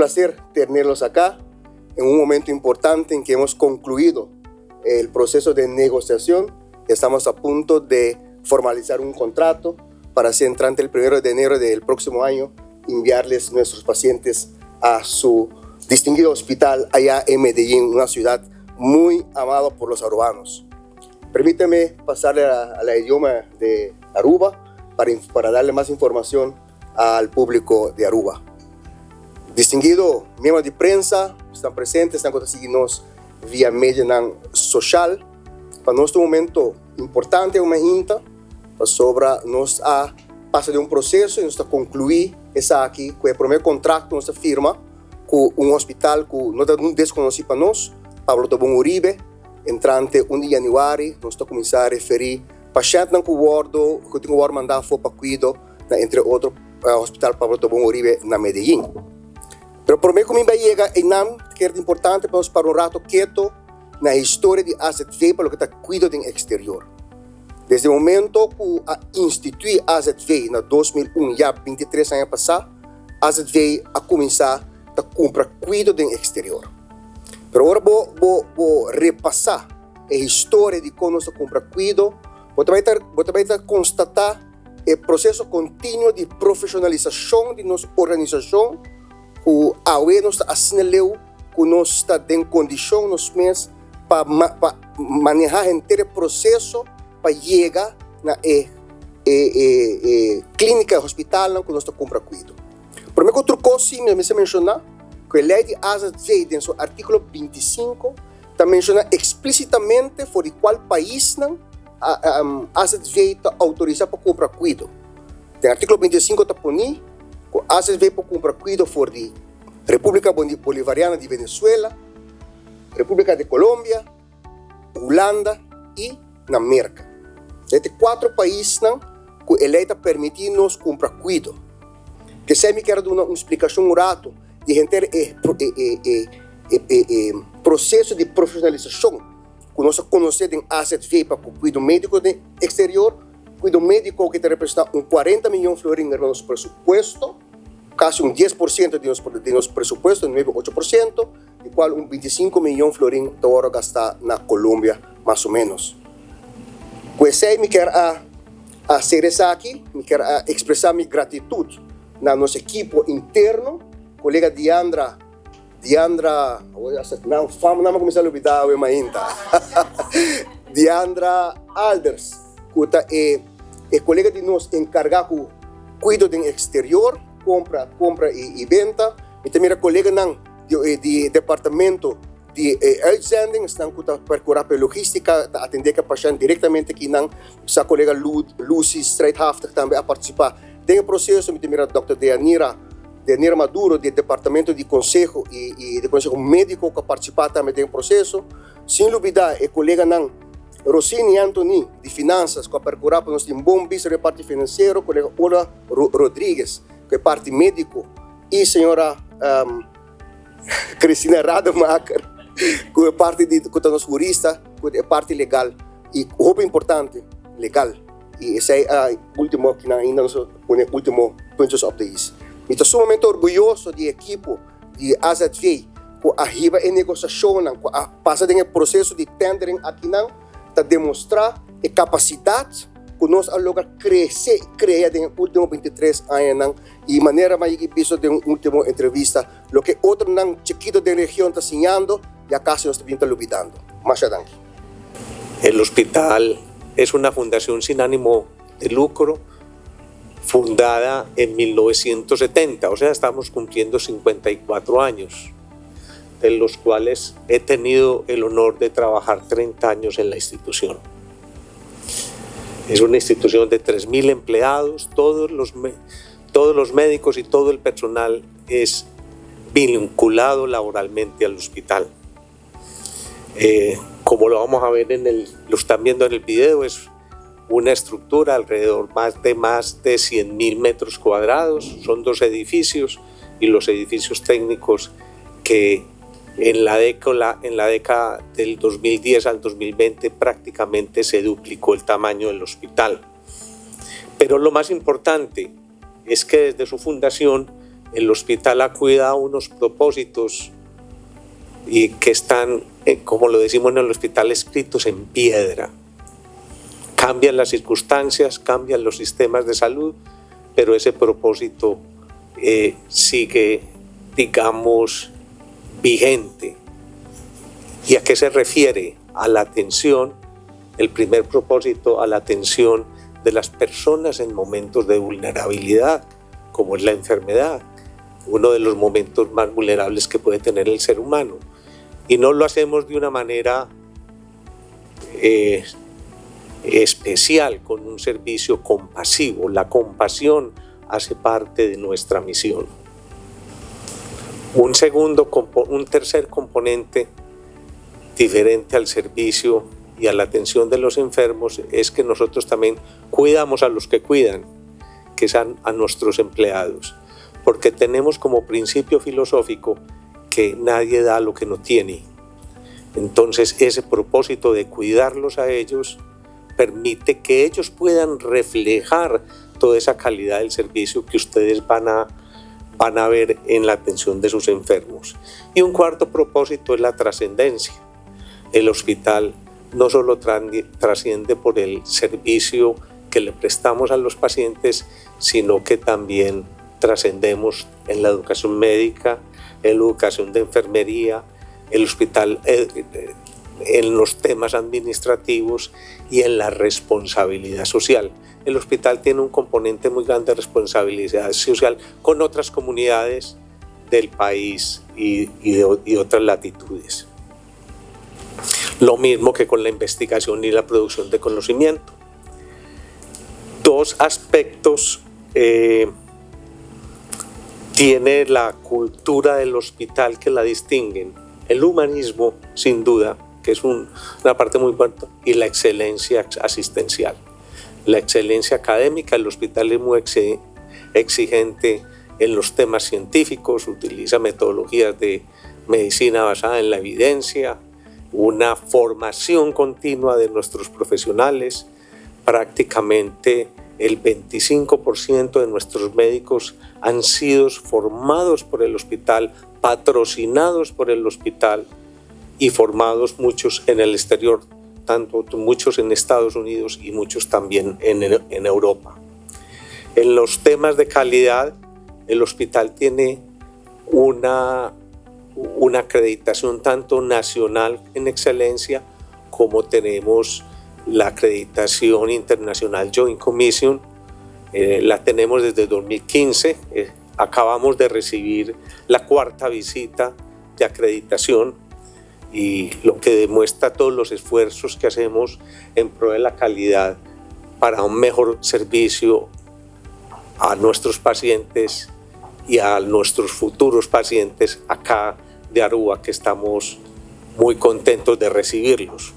placer tenerlos acá en un momento importante en que hemos concluido el proceso de negociación. Estamos a punto de formalizar un contrato para así entrante el 1 de enero del próximo año enviarles nuestros pacientes a su distinguido hospital allá en Medellín, una ciudad muy amada por los arubanos. Permíteme pasarle a la idioma de Aruba para darle más información al público de Aruba. Distinguido miembro di prensa, esnan presente, esnan siguiendo via media social. Pa nos un momento importante, un hinta, sobre nos a pasa di un proceso y nos a conclui esaki, cu e prome contrato nos a firma cu un hospital cu no ta desconoci pa nos, Pablo Tobón Uribe. Entrante 1 di januari, nos ta cuminsa referi pashent cu wordo, cu tin cu manda pa cuido, na, entre otro, Hospital Pablo Tobón Uribe na Medellín. Pero prome cu mi yega einan, cu ta importante pa nos para un rato keto na historia di AZV pa loke ta cuido den exterior. Desde e momento cu a institui AZV na 2001, ya 23 aña pasa, AZV a cuminsa cumpra cuido den exterior. Pero awor bo repasa e historia di con nos a cumpra cuido, bo ta constata e proceso continuo di profesionalisacion di nos organisacion, cu awe nos ta asina leu, cu nos ta den condicion nos mes pa maneha henter e proceso pa yega na e clinica, hospital cu nos ta cumpra cuido. Prome otro cos, mi a menciona cu e ley di AZV, den su articulo 25, ta menciona explicitamente for di cua pais nan AZV ta autorisa pa cumpra cuido. Den articulo 25 ta poni cu AZV por cumpra cuido for di Republica Bolivariana di Venezuela, Republica di Colombia, Hulanda y na Merca. E cuater pais cu e ley ta permiti nos cumpra cuido. Cu mi kier duna un splicacion un rato di henter e proceso di profesionalisacion cu nos conoce den AZV pa cuido medico den exterior, cuido medico cu ta representa un 40 miyon florin den nos presupuesto, casi un 10% di nos presupuesto, 9, 8%, di cual un 25 miyon florin ta gasta na Colombia, mas o menos. Pues ey mi kier a haci esaki, mi kier a expresa mi gratitud na nos ekipo interno, colega Diandra, Diandra, no, fama, no cuminsa lubida ainda. Diandra Alders, cu ta e colega di nos encarga cu cuido den exterior, compra y venta, y tambe e coleganan di departamento di uitzending, esnan cu ta percura pa logistica, atende cu e pashent directamente aki nan, e colega Lucy Strijdhaftig tambe a participa den e proceso, mi tambe Dr. Deanira Maduro, di departamento di conseho y di conseho medico cu a participa tambe den e proceso, sin lubida e coleganan Rossini Anthony, di Finanzas, cu a percura pa nos tin bon bista di parti financiero, colega Ola Rodrigues, cu e parti medico, y señora Cristina Rademacher, cu e parti di cu nos hurista, cu e parti legal y hopi importante, legal. Y esey ta e ultimo cu ainda nos pone ultimo puntos op de is. Mi ta sumamente orguyoso di ekipo di AZV cu a hiba e negociacion, cu a pasa den proceso di tendering aki nan, ta demostra e capacidad cu nos a logra crece y crea den ultimo 23 aña y manera mi a bisa den ultimo entrevista, loke otronan chikito di region ta siñando, ya casi nos ta lubidando. Masha danki. El hospital es una fundación sin ánimo de lucro fundada en 1970, o sea, estamos cumpliendo 54 años, de los cuales he tenido el honor de trabajar 30 años en la institución. Es una institución de 3.000 empleados, todos los médicos y todo el personal es vinculado laboralmente al hospital. Como lo vamos a ver lo están viendo en el video, es una estructura alrededor más de 100.000 metros cuadrados, son dos edificios y los edificios técnicos que en la década del 2010 al 2020 prácticamente se duplicó el tamaño del hospital. Pero lo más importante es que desde su fundación El hospital ha cuidado unos propósitos y que están, como lo decimos en el hospital, escritos en piedra. Cambian las circunstancias, cambian los sistemas de salud, pero ese propósito sigue, digamos, vigente. ¿Y a qué se refiere? A la atención, el primer propósito, a la atención de las personas en momentos de vulnerabilidad, como es la enfermedad, uno de los momentos más vulnerables que puede tener el ser humano. Y no lo hacemos de una manera especial, con un servicio compasivo. La compasión hace parte de nuestra misión. Un tercer componente diferente al servicio y a la atención de los enfermos es que nosotros también cuidamos a los que cuidan, que son a nuestros empleados, porque tenemos como principio filosófico que nadie da lo que no tiene. Entonces ese propósito de cuidarlos a ellos permite que ellos puedan reflejar toda esa calidad del servicio que ustedes van a ver en la atención de sus enfermos. Y un cuarto propósito es la trascendencia. El hospital no solo trasciende por el servicio que le prestamos a los pacientes, sino que también trascendemos en la educación médica, en la educación de enfermería, el hospital en los temas administrativos y en la responsabilidad social. El hospital tiene un componente muy grande de responsabilidad social con otras comunidades del país y de otras latitudes. Lo mismo que con la investigación y la producción de conocimiento. Dos aspectos tiene la cultura del hospital que la distinguen. El humanismo, sin duda, que es una parte muy importante, y la excelencia asistencial. La excelencia académica, el hospital es muy exigente en los temas científicos, utiliza metodologías de medicina basada en la evidencia, una formación continua de nuestros profesionales. Prácticamente el 25% de nuestros médicos han sido formados por el hospital, patrocinados por el hospital y formados muchos en el exterior, tanto muchos en Estados Unidos y muchos también en Europa. En los temas de calidad, el hospital tiene una acreditación tanto nacional en excelencia como tenemos la acreditación internacional Joint Commission, la tenemos desde 2015, acabamos de recibir la cuarta visita de acreditación y lo que demuestra todos los esfuerzos que hacemos en pro de la calidad para un mejor servicio a nuestros pacientes y a nuestros futuros pacientes acá de Aruba, que estamos muy contentos de recibirlos.